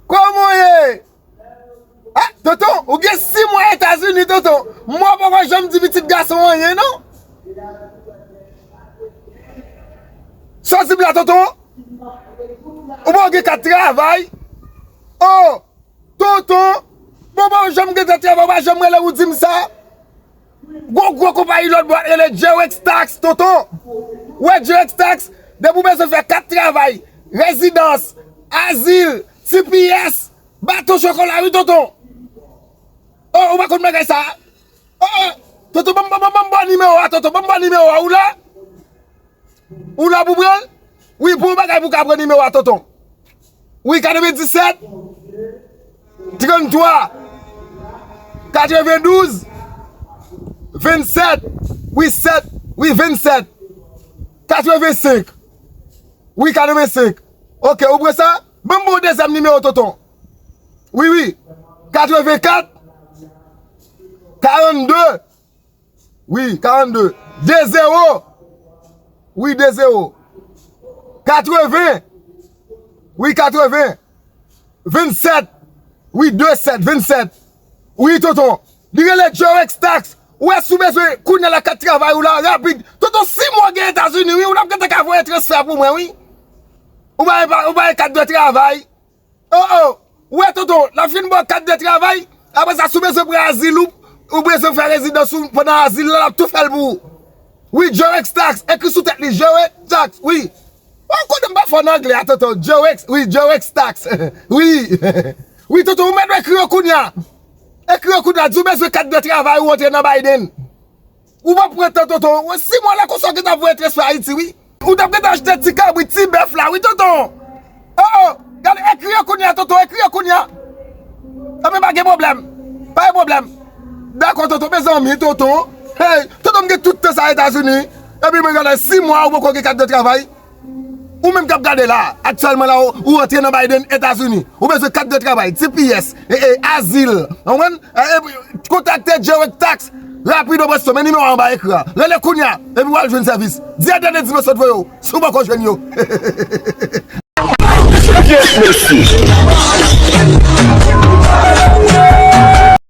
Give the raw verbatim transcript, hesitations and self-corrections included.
Kòman w ye? Ah, tonton, ou gen sis mwa Etazini, tonton. Mwen poko janm di pitit gason anyen, non. Sa w di m la, tonton? Ou poko gen kat travay? Oh, tonton, bon, bon, janm gen kat travay, ou pa janm rele ou di m sa. Gwo, gwo konpayi lòt bò a rele Jerex Tax, tonton. Wè, Jerex Tax, depi w bezwen fè kat travay, rezidans, azil, T P S, baton chokola, wi, tonton. Oh, ou pa konn bagay sa? Oh, oh, tonton, ban m, ban m, ban m, ban m nimewo a, tonton, ban m nimewo a, ou la? Ou la pou pran l? Wi, pou yon bagay pou ka pran nimewo a, tonton. Wi, katrevenndisèt, tranntwa, katrevendouz, vennsèt, wi, sèt, wi, vennsèt, katrevensenk, wi, katrevensenk. Ok, ou pran sa? Ban m ba w dezyèm nimewo, tonton. Wi, wi. Katrevenkat, karannde, wi, karannde. De zewo. Wi, de zewo. Katreven. Wi, katreven. Vennsèt. Wi, de sèt, vennsèt. Wi, tonton. Li rele Jorex Tax. Ou wè, si w bezwen kounye a la kat travay ou la, rapid. Tonton, sis mwa w gen Etazini, wi, ou n ap gentan ka voye transfè pou mwen, wi. Ou pa, ou pa gen kat de travay. Oh, oh. Ou wè, tonton, l ap fin ba w kat de travay. Apre sa, si w bezwen pran azil ou, ou bezwen fè rezidans ou pandan azil la, l ap tou fè l pou ou. Wi, Jorex Tax. Ekri sou tèt li, Jorex Tax, wi. Ou konnen m pa fò nan anglè a, tonton. Jorex, wi, Jorex Tax. Wi. Wi, tonton, ou mèt ekri yo kounye a. Ekri yo kounye a, di w bezwen kat de travay ou antre nan Biden. Ou p ap pran tan, tonton. Sis mwa la konsa w gentan voye transfè Ayiti, wi. Ou t ap gentan achte ti kabrit, ti bèf la, wi, tonton. Oh, oh. Gade, ekri yo kounye a, tonton, ekri yo kounye a. Epi pa gen pwoblèm. Pa gen pwoblèm. Dakò, tonton, mezanmi, tonton. Hey, tonton, m gen tout tan sa Etazini. Epi mwen gade sis mwa, ou poko gen kat de travay. Ou menm k ap gade la, aktyèlman la, ou, ou antre nan Biden, Etazini. Ou bezwen kat de travay, T P S, e, e, azil. Ou konprann? E, e, kontakte Jorex Tax. Rapido presto, men nimewo a anba ekran an. Rele kounye a, epi w al jwenn sèvis. Di a Dènye Dimansyon voye w, si w poko jwenn yo. Kiyès mesye?